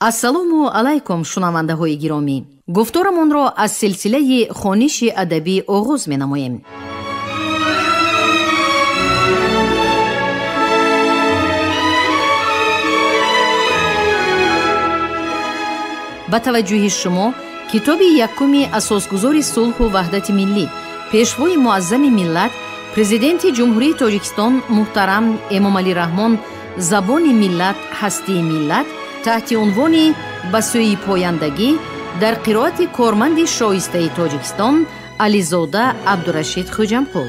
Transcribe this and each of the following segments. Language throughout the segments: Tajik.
Ассалому алайкум, шунавандаҳои гиромӣ. Гуфторамонро аз силсилаи хониши адабӣ оғоз менамоем. Ба таваҷҷӯҳи шумо китоби якуми асосгузори сулҳу ваҳдати миллӣ, пешвои муаззами миллат, президенти Ҷумҳурии Тоҷикистон муҳтарам Эмомалӣ Раҳмон «Забони миллат, ҳастии миллат» таҳти унвони «Ба сӯи пояндагӣ» дар қироати корманди шоистаи Тоҷикистон Ализода Абдурашид Хӯҷамқул.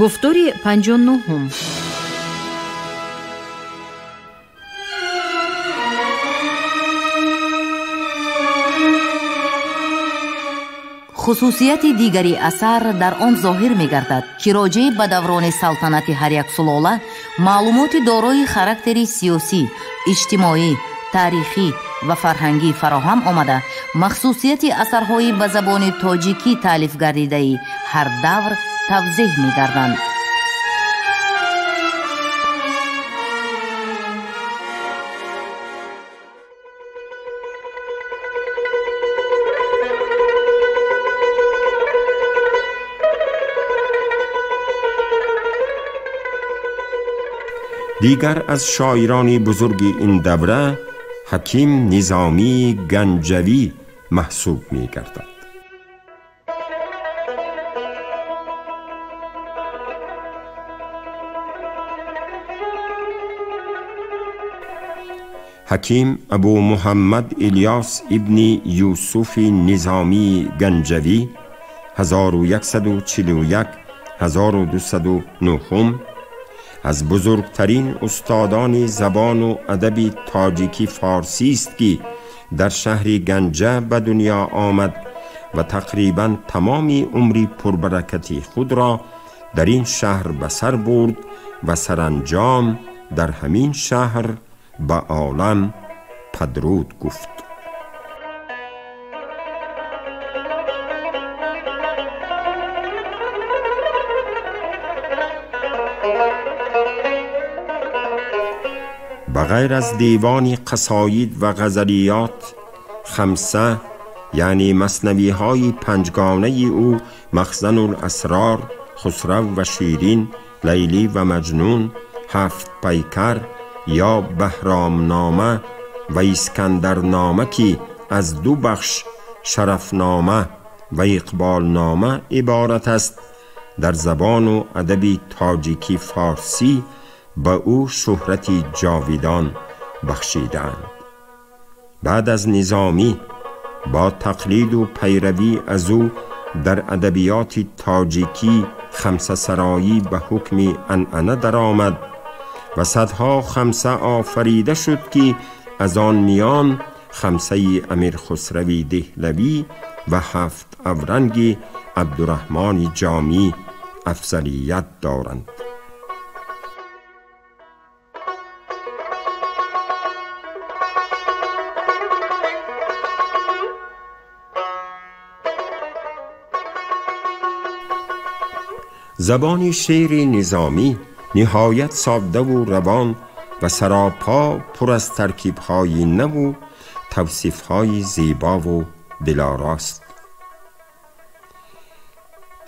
Гуфтори 59-ум. Хусусияти дигари асар дар он зоҳир мегардад, ки роҷеъ ба даврони салтанати ҳар як сулола маълумоти дорои характери сиёсӣ, иҷтимоӣ, таърихӣ ва фарҳангӣ фароҳам омада, махсусияти асарҳои ба забони тоҷикӣ таълиф гардидаи ҳар давр тавзеҳ мегарданд. Дигар аз шоирони бузурги ин давра Ҳаким Низомии Ганҷавӣ маҳсуб мегардад. Ҳаким Абу Муҳаммад Илёс ибни Юсуфи Низомии Ганҷавӣ 1141-1209 аз бузургтарин устодони забону адаби тоҷикӣ форсист, ки дар шаҳри Ганҷа ба дунё омад ва тақрибан тамоми умри пурбаракати худро дар ин шаҳр ба сар бурд ва саранҷом дар ҳамин шаҳр ба олам падруд гуфт. Ба ғайр аз девони қасоид ва ғазалиёт, хамса яъне маснавиҳои панҷгонаи ӯ Махзануласрор, Хусрав ва Ширин, Лайлӣ ва Маҷнун, Ҳафт пайкар ё Баҳромнома ва Искандарнома, ки аз ду бахш Шарафнома ва Иқболнома иборат аст, дар забону адаби тоҷикӣ форсӣ ба ӯ шӯҳрати ҷовидон бахшидаанд. Баъд аз Низомӣ бо тақлиду пайравӣ аз ӯ дар адабиёти тоҷикӣ хамсасароӣ ба ҳукми анъана даромад ва садҳо хамса офарида шуд, ки аз он миён хамсаи Амирхусрави Деҳлавӣ ва ҳафт авранги Абдураҳмони Ҷомӣ афзалият доранд. Забони шеъри Низомӣ ниҳоят соддаву равон ва саропо пур аз таркибҳои наву тавсифҳои зебову дилорост.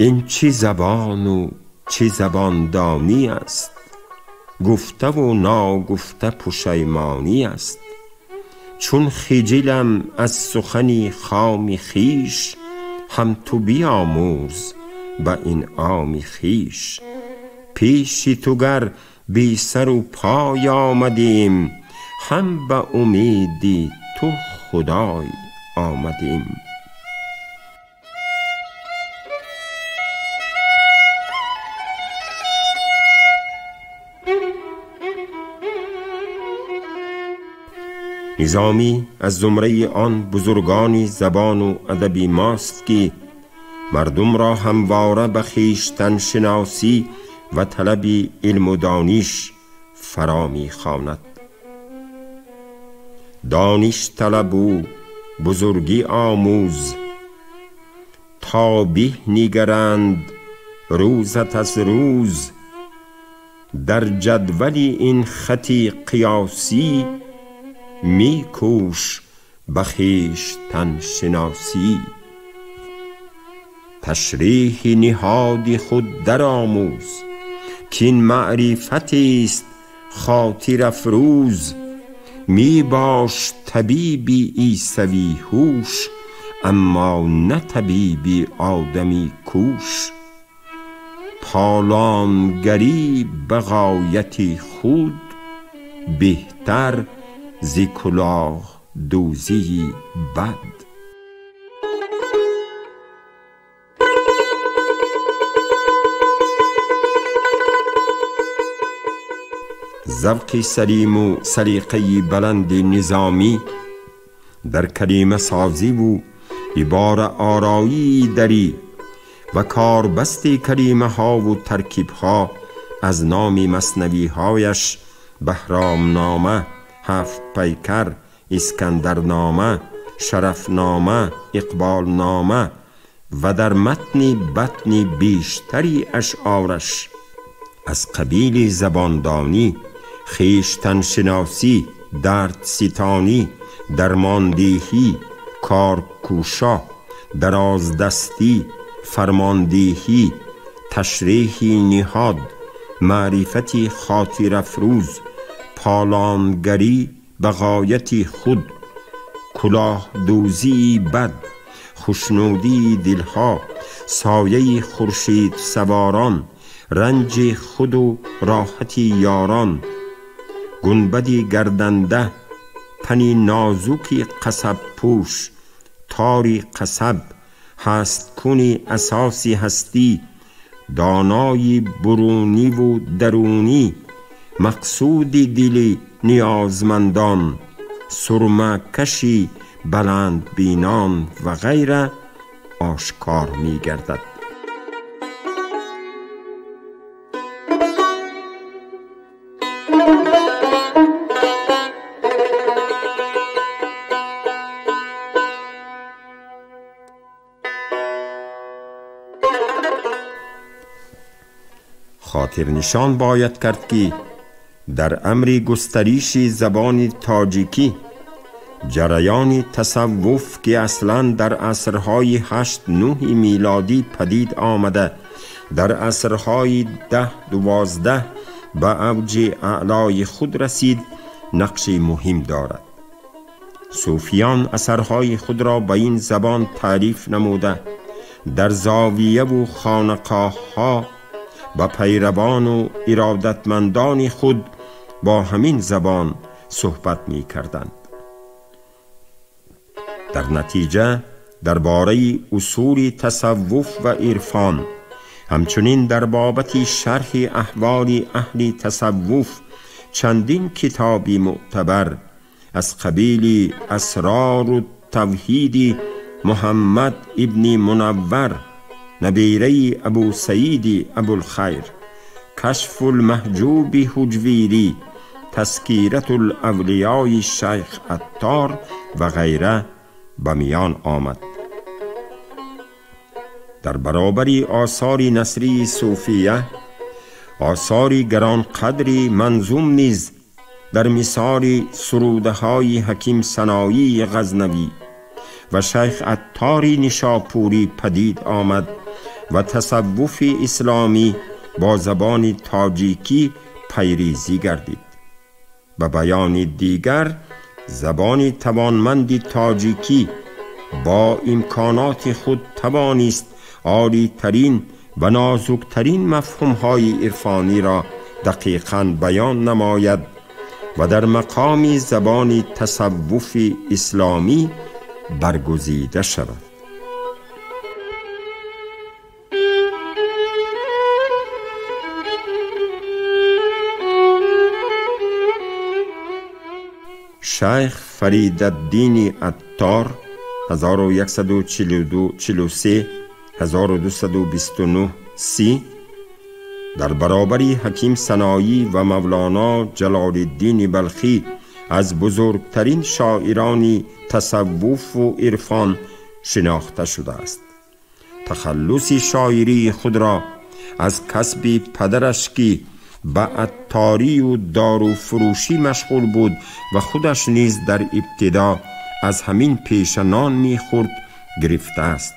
Ин чӣ забону чӣ забондонӣ аст, гуфтаву ногуфта пушаймонӣ аст. Чун хиҷилам аз сухани хоми хиш, ҳам ту биомӯз ба инъоми хиш. Пеши ту гар бе сару пой омадем, ҳам ба умеди ту худой омадем. Низомӣ аз зумраи он бузургони забону адаби мост, ки мардумро ҳамвора ба хештаншиносӣ ва талаби илму дониш фаро мехонад. Дониш талабу бузургӣ омӯз, то беҳ нигаранд рӯзат аз рӯз. Дар ҷадвали ин хати қиёсӣ мекӯш به خویشتن شناسی. تشریح نهاد خود درآموز، کاین معرفتی است خاطر افروز. می باش طبیبی عیسوی هوش، اما نه طبیبی آدمی کوش. پالانگری به غایت خود، بهتر ز کلاه دوزی بد. ذوق سلیم و سلیقه بلند نظامی در کلمه سازی و عباره آرایی دری و کاربست کلمه ها و ترکیب ها از نام مثنوی هایش بهرام نامه، هفت پیکر، اسکندرنامه، شرفنامه، اقبالنامه و در متن بطن بیشتری اشعارش از قبیل زباندانی، خویشتن شناسی، درد ستانی، درماندهی، کارکوشا، درازدستی، فرماندهی، تشریح نهاد، معرفت خاطر افروز، پالانگری به غایت خود، کلاه دوزی بد، خوشنودی دلها، سایه خورشید سواران، رنج خود و راحت یاران، گنبدی گردنده، تنی نازکی قصب پوش، تاری قصب، هست کنی اساسی هستی، دانای برونی و درونی، مقصود دل نیازمندان، سرمه کشی بلند بینان و غیره آشکار می گردد. خاطر نشان باید کرد که در امر گسترش زبان تاجیکی، جریان تصوف که اصلاً در عصرهای 8-9 میلادی پدید آمده، در عصرهای 10-12 به اوج اعلای خود رسید، نقش مهم دارد. صوفیان اثرهای خود را به این زبان تعریف نموده، در زاویه و خانقاه ها با پیروان و ارادتمندان خود با همین زبان صحبت می کردند. در نتیجه درباره اصول تصوف و عرفان، همچنین در بابت شرح احوال اهل تصوف چندین کتاب معتبر از قبیل اسرار التوحید محمد ابن منور نبیره ابو سعید ابوالخیر، کشف المحجوب حجویری، تذکیرة الاولیاء شیخ عطار و غیره به میان آمد. در برابر آثار نثری صوفیه، آثار گرانقدر منظوم نیز در مثال سرودهای حکیم سنایی غزنوی و شیخ عطار نشاپوری پدید آمد و تصوف اسلامی با زبان تاجیکی پیریزی گردید. به بیان دیگر، زبان توانمند تاجیکی با امکانات خود توانست عالی ترین و نازکترین مفهومهای عرفانی را دقیقاً بیان نماید و در مقام زبان تصوف اسلامی برگزیده شود. شیخ فریدالدین عطار 1142-43 1229 سی در برابر حکیم سنایی و مولانا جلال الدین بلخی از بزرگترین شاعران تصوف و عرفان شناخته شده است. تخلص شاعری خود را از کسب پدرش که به عطاری و داروفروشی مشغول بود و خودش نیز در ابتدا аз ҳамин пеша нон мехӯрд гирифтааст.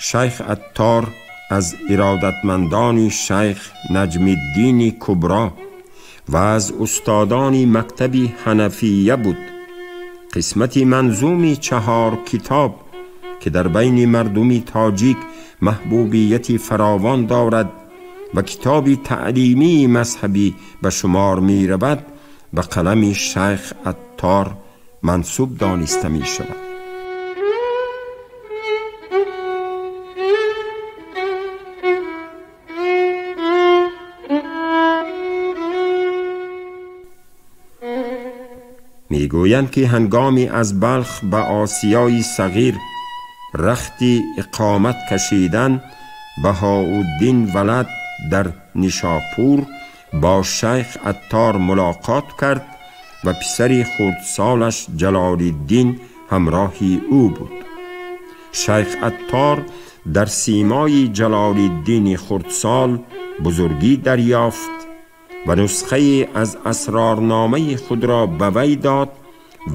Шайх Аттор аз иродатмандони шайх Наҷмиддини Кубро ва аз устодони мактаби ҳанафия буд. Қисмати манзуми 4 китоб ки дар байни мардуми тоҷик маҳбубияти фаровон дорад ва китоби таълимии мазҳабӣ ба шумор меравад, ба қалами шайх Аттор мансуб дониста мешавад. میگویند که هنگامی از بلخ به آسیای صغیر رختی اقامت کشیدن، بهاءالدین ولد در نیشاپور با شیخ عطار ملاقات کرد و پسر خردسالش جلال الدین همراهی او بود. شیخ عطار در سیمای جلال الدین خردسال بزرگی دریافت و نسخه از اسرارنامه خود را به وی داد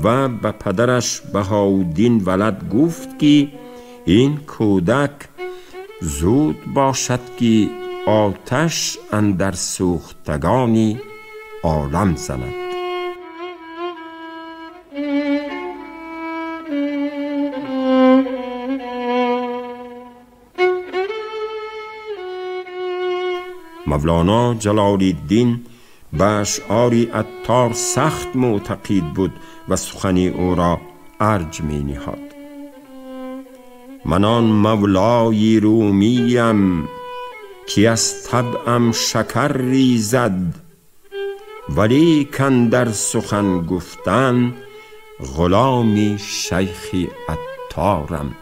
و به پدرش بهاءالدین ولد گفت که این کودک زود باشد که آتش اندر سوختگانی عالم زند. مولانا جلال الدین به اشعار عطار سخت معتقد بود و سخن او را ارج می نهاد. من آن مولای رومیم که از طبعم شکر ریزد، ولیکن در سخن گفتن غلامی شیخ عطارم.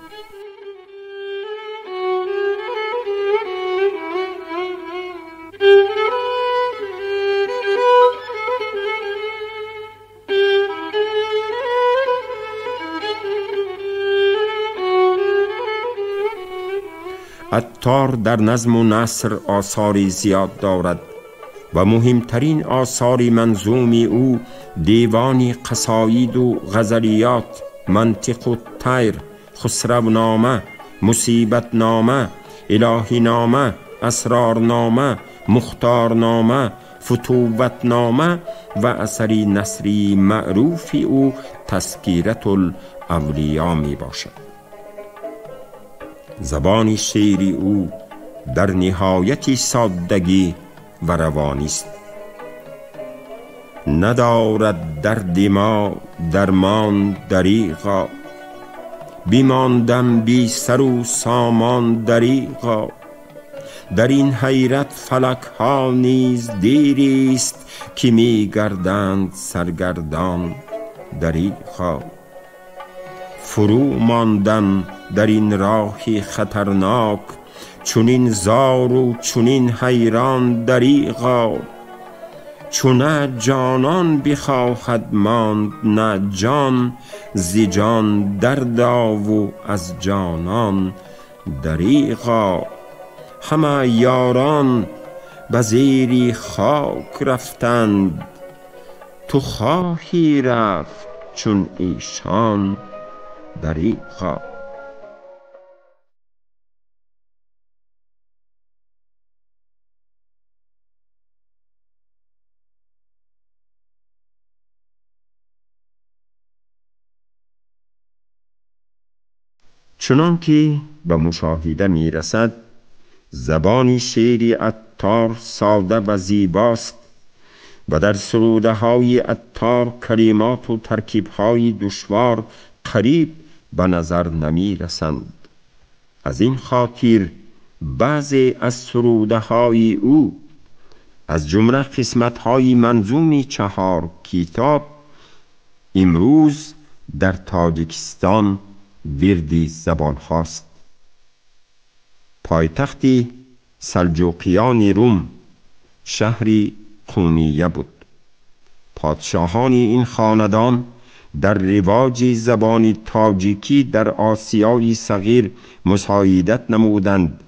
عطار در نظم و نثر آثاری زیاد دارد و مهمترین آثار منظوم او دیوان قصاید و غزلیات، منطق الطیر، خسرونامه، مصیبتنامه، الهینامه، اسرارنامه، مختارنامه، فتوتنامه و اثر نثری معروف او تذکرة الاولیا می باشد. زبان شعری او در نهایت سادگی و روانی است. ندارد درد ما درمان دریغا، بیماندم بی سر و سامان دریغا. در این حیرت فلک ها نیز دیریست که می گردند سرگردان دریغا. فرو ماندم در این راه خطرناک، چنین زار و چنین حیران دریغا. چو نه جانان بخواهد ماند نه جان، ز جان دردا و از جانان دریغا. همه یاران به زیر خاک رفتند، تو خواهی رفت چون ایشان دریغا. چنان که به مشاهده می رسد، زبان شعر عطار ساده و زیباست و در سروده های عطار کلمات و ترکیب های دشوار قریب به نظر نمی رسند. از این خاطر بعضی از سروده های او از جمله قسمت های منظوم 4 کتاب امروز در تاجیکستان وردی زبان هاست. پایتخت سلجوقیان روم شهر قونیه بود. پادشاهان این خاندان در رواج زبان تاجیکی در آسیای صغیر مساعدت نمودند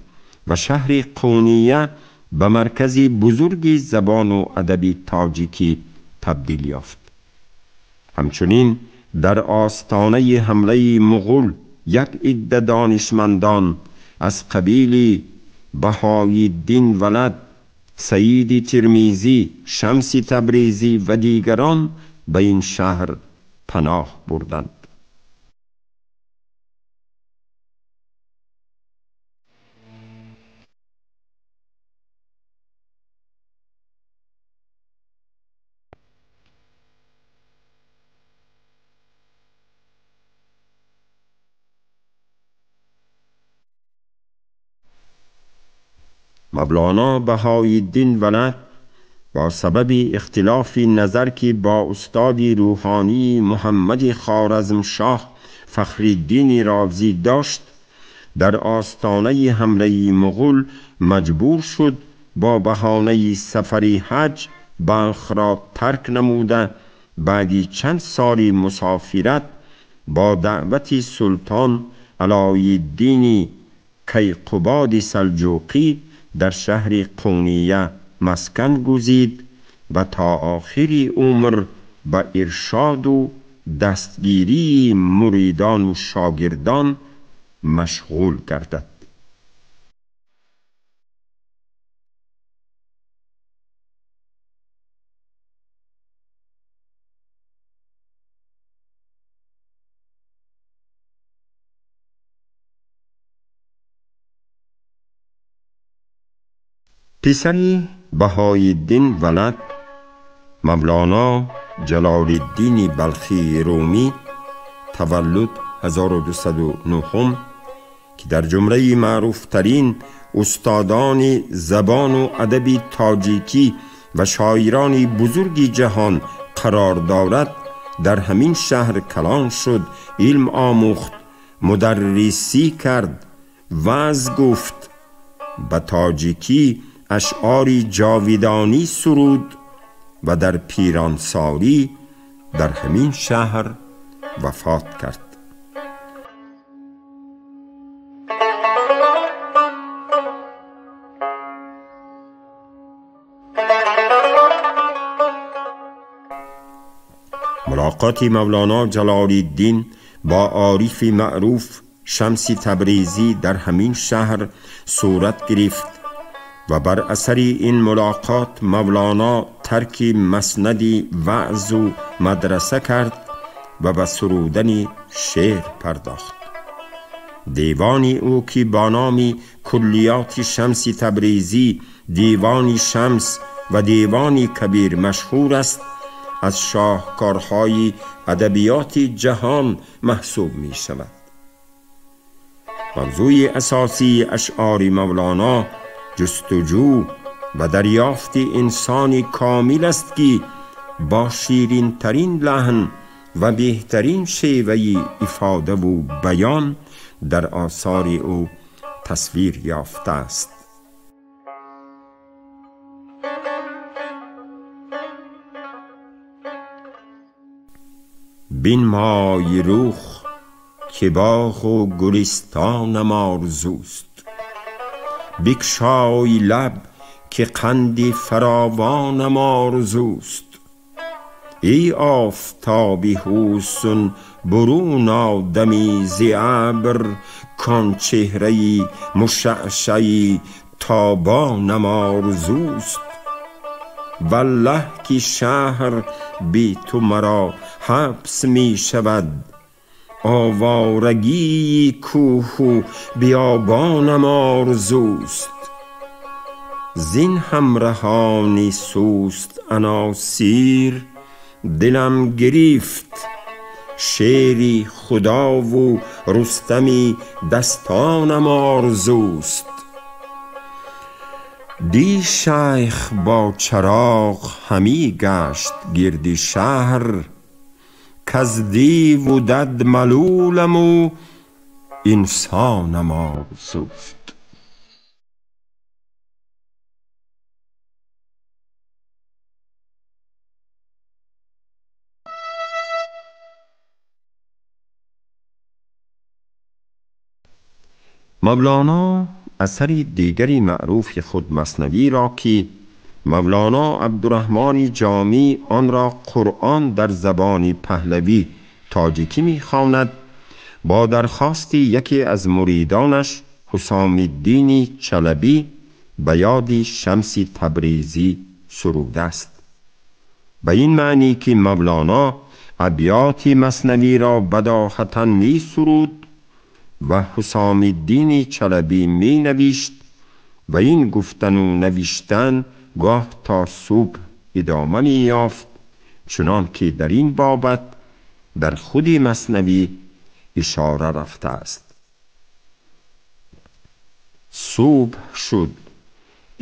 و شهر قونیه به مرکز بزرگ زبان و ادب تاجیکی تبدیل یافت. همچنین Дар остонаи ҳамлаи муғул як идда донишмандон аз қабили Баҳоиддин Валад, Саиди Термизӣ, Шамси Табрезӣ ва дигарон ба ин шаҳр паноҳ бурданд. Мавлоно Баҳоиддин Валад бо сабаби ихтилофи назар, ки бо устоди рӯҳонии Муҳаммади Хоразмшоҳ Фахриддини Розӣ дошт, дар остонаи ҳамлаи муғул маҷбур шуд бо баҳонаи сафари ҳаҷ Балхро тарк намуда, баъди чанд соли мусофират бо даъвати султон Алоиддини Кайқубоди Салҷуқӣ дар шаҳри Қуния маскан гузид ва то охири умр ба иршоду дастгирии муридону шогирдон машғул гардад. Писари Баҳоиддин Валад, Мавлоно Ҷалолиддини Балхии Румӣ, таваллуд 1209, ки дар ҷумлаи маъруфтарин устодони забону адаби тоҷикӣ ва шоирони бузурги ҷаҳон қарор дорад, дар ҳамин шаҳр калон шуд, илм омӯхт, мударрисӣ кард, ваъз гуфт, ба тоҷикӣ ашъори ҷовидонӣ суруд ва дар пиронсолӣ дар ҳамин шаҳр вафот кард. Мулоқоти Мавлоно Ҷалолиддин бо орифи маъруф Шамси Табрезӣ дар ҳамин шаҳр сурат гирифт ва бар асари ин мулоқот Мавлоно тарки маснади ваъзу мадраса кард ва ба сурудани шеър пардохт. Девони ӯ, ки бо номи Куллиёти Шамси Табрезӣ, Девони Шамс ва Девони Кабир машҳур аст, аз шоҳкорҳои адабиёти ҷаҳон маҳсуб мешавад. Мавзӯи асосии ашъори Мавлоно ҷустуҷӯ ва дарёфти инсони комил аст, ки бо ширинтарин лаҳн ва беҳтарин шеваи ифодаву баён дар осори ӯ тасвир ёфтааст. Бинмой рух, ки боғу гулистонам орзуст, бикшой лаб, ки қанди фаровонам орзуст. Эй офтоби ҳусн, бурун одами зи абр, кон чеҳраи мушаъшаи тобонам орзуст. Валлаҳ, ки шаҳр би ту маро ҳабс мешавад, овораги кӯҳу биёбонам орзуст. Зин ҳамраҳони суст аносир дилам гирифт, шери худову рустами дастонам орзуст. Ди шайх бо чароғ ҳамӣ гашт гирди шаҳр, каз диву дад малуламу инсонам орзуст. Мавлоно асари дигари маъруфи худ Маснавӣ ро, ки Мавлоно Абдураҳмони Ҷомӣ онро Қуръон дар забони паҳлавӣ тоҷикӣ мехواнд, бо дархости яке аз муридонаш Ҳусомиддини Чалабӣ ба ёди Шамси Табрезӣ суруда аст. Ба ин маънӣ ки Мавлоно абёти Маснавиро бадоҳатан месуруд ва Ҳусомиддини Чалабӣ менавишт ва ин гуфтану навиштан гоҳ то субҳ идома меёфт, чунон ки дар ин бобат дар худи Маснавӣ ишора рафтааст. Субҳ шуд,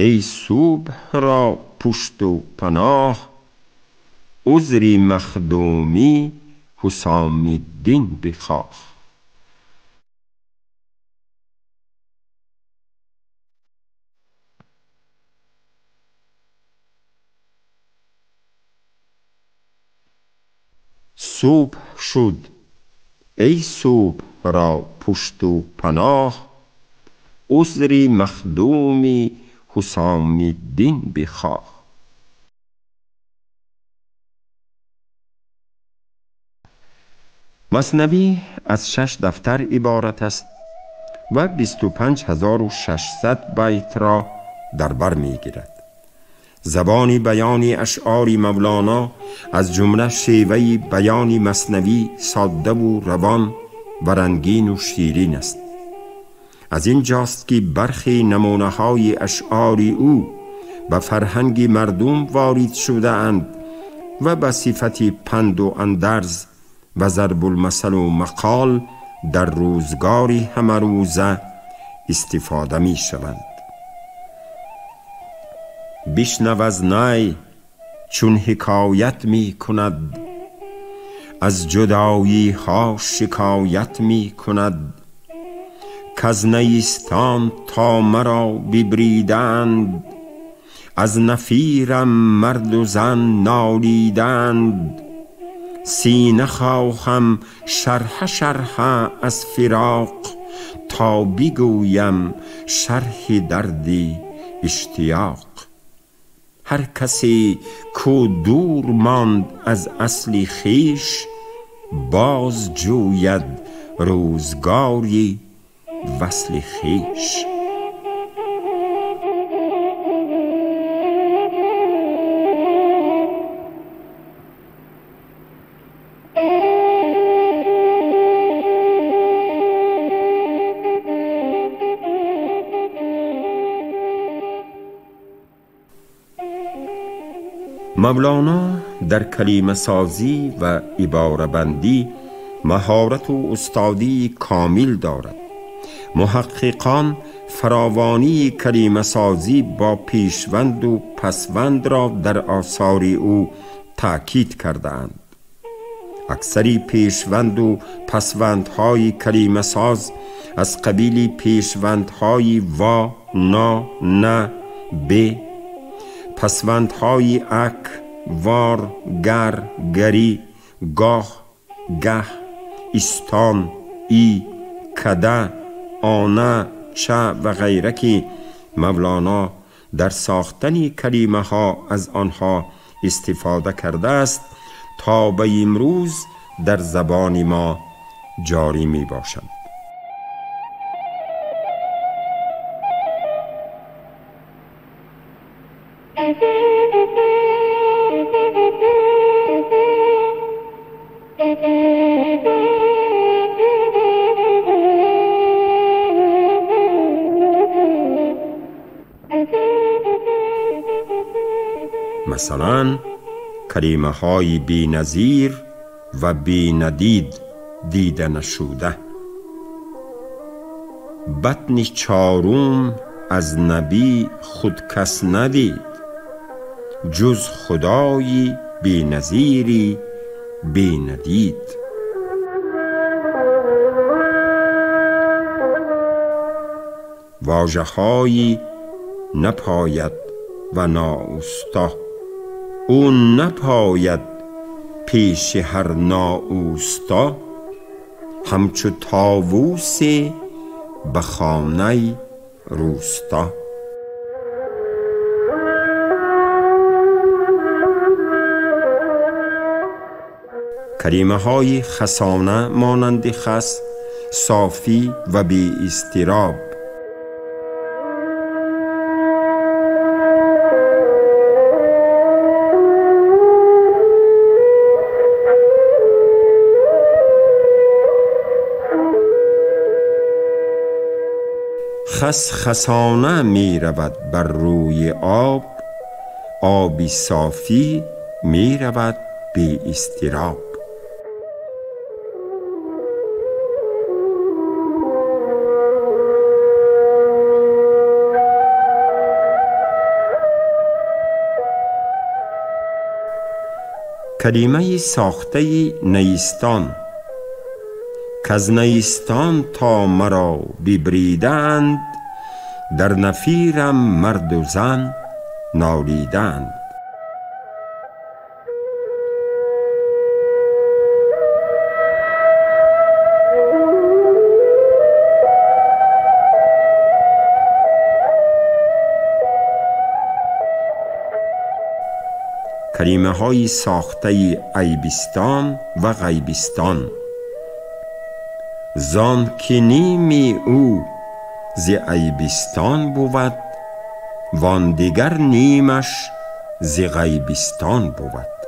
эй субҳро пушту паноҳ, узри махдумӣ Ҳусомиддин бихоҳ. Субҳ шуд, эй субҳро пушту паноҳ, узри махдуми Ҳусомиддин бихоҳ. Маснавӣ аз 6 дафтар иборат аст ва 25600 байтро дар бар мегирад. Забони баёни ашъори Мавлоно аз ҷумла шеваи баёни Маснавӣ соддаву равон ва рангину ширин аст. Аз ин ҷост ки бархе намунаҳои ашъори ӯ ба фарҳанги мардум ворид шудаанд ва ба сифати панду андарз ва зарбулмасалу мақол дар рӯзгори ҳамарӯза истифода мешаванд. Бишнав аз най чун ҳикоят мекунад, аз ҷудоиҳо шикоят мекунад, каз نیستان تا مرا ببریدند، از نفیرم مرد و زن نالیدند. سینه خواهم شرح شرح از فراق، تا بگویم شرح دردی اشتیاق. هر کسی کو دور ماند از اصل خویش، باز جوید روزگاری وصل خویش. Мавлоно дар калимасозӣ ва иборабандӣ маҳорату устодии комил дорад. Муҳаққиқон фаровонии калимасозӣ бо пешванду пасвандро дар осори ӯ таъкид кардаанд. Аксари пешванду пасвандҳои калимасоз аз қабили пешвандҳои ва, на, на, бе, пасвандҳои ак, вор, гар, гарӣ, гоҳ, гаҳ, истон, и, када, она, ча ва ғайра ки Мавлоно дар сохтани калимаҳо аз онҳо истифода кардааст, то ба имрӯз дар забони мо ҷорӣ мебошанд. Масалан, калимаҳои беназир ва бенадид дида нашуда. Батни чорум аз набӣ худ кас надид, ҷуз худои беназири бенадид. Вожаҳои напояд ва ноуста, ӯ напояд пеши ҳар ноуста, ҳамчу товусе ба хонаи рӯста. Калимаҳои хасона монанди хас, софӣ ва беизтироб. خس خسانه می رود بر روی آب، آبی صافی می رود بی اضطراب. کلمه ساخته نیستان، کز نیستان تا مرا ببریدند، در نفیرم مرد و زن نالیدند. کلمه های ساخته عیبستان و غیبستان، زان که نیمی او ز عیبستان بود، وان دیگر نیمش ز غیبستان بود.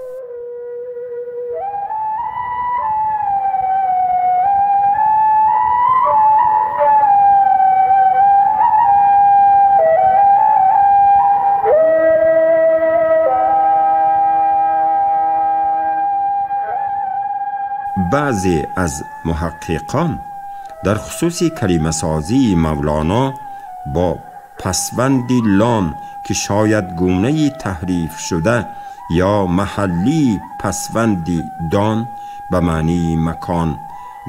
بعضی از محققان در خصوص کلمه سازی مولانا با پسوند لام که شاید گونه تحریف شده یا محلی پسوند دان به معنی مکان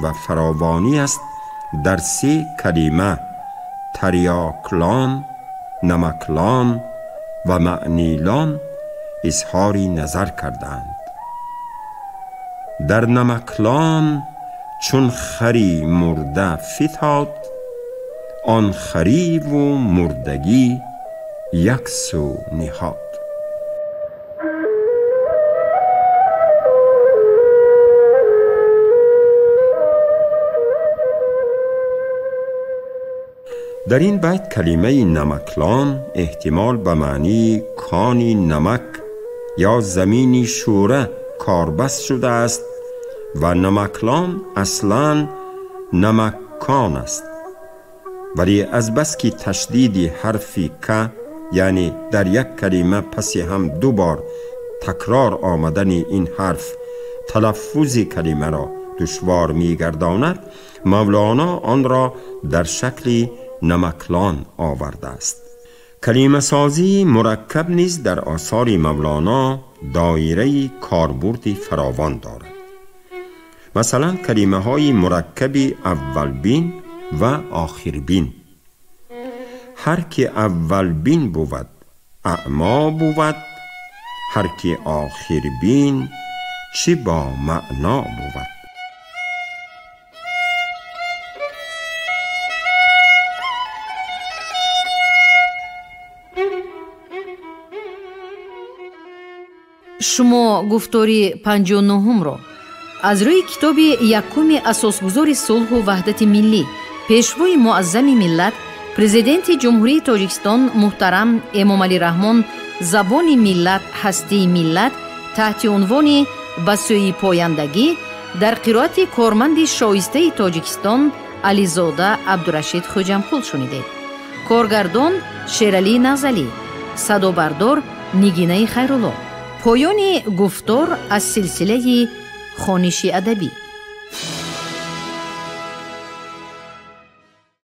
و فراوانی است، در سه کلمه تریاکلان، نمکلان و معنیلان اظهار نظر کردند. در نمکلان چون خری مرده فتاد، آن خری و مردگی یک سو نهاد. در این بیت کلمه نمکلان احتمال به معنی کانی نمک یا زمینی شوره کاربست شده است و نمکلان اصلاً نمکان است، ولی از بس که تشدید حرف ک، یعنی در یک کلمه پس هم دو بار تکرار آمدن این حرف، تلفظ کلمه را دشوار می‌گرداند، مولانا آن را در شکل نمکلان آورده است. کلمه سازی مرکب نیز در آثار مولانا دایره کاربرد فراوان دارد. مثلا کلمه های مرکب اول بین و آخر بین. هر که اول بین بود اعما بود، هر که آخر بین چه با معنا بود. Шумо гуфтори 59-ро аз рӯи китоби якуми асосгузори сулҳу ваҳдати миллӣ, пешвои муаззами миллат, президенти Ҷумҳурии Тоҷикистон муҳтарам Эмомалӣ Раҳмон «Забони миллат, ҳастии миллат» таҳти унвони «Ба сӯи пояндагӣ» дар қироати корманди шоистаи Тоҷикистон Ализода Абдурашид Хӯҷамқул шунидед. Коргардон Шералӣ Назалӣ, садобардор Нигинаи Хайрулло. Поёни гуфтор аз силсилаи хониши адабӣ.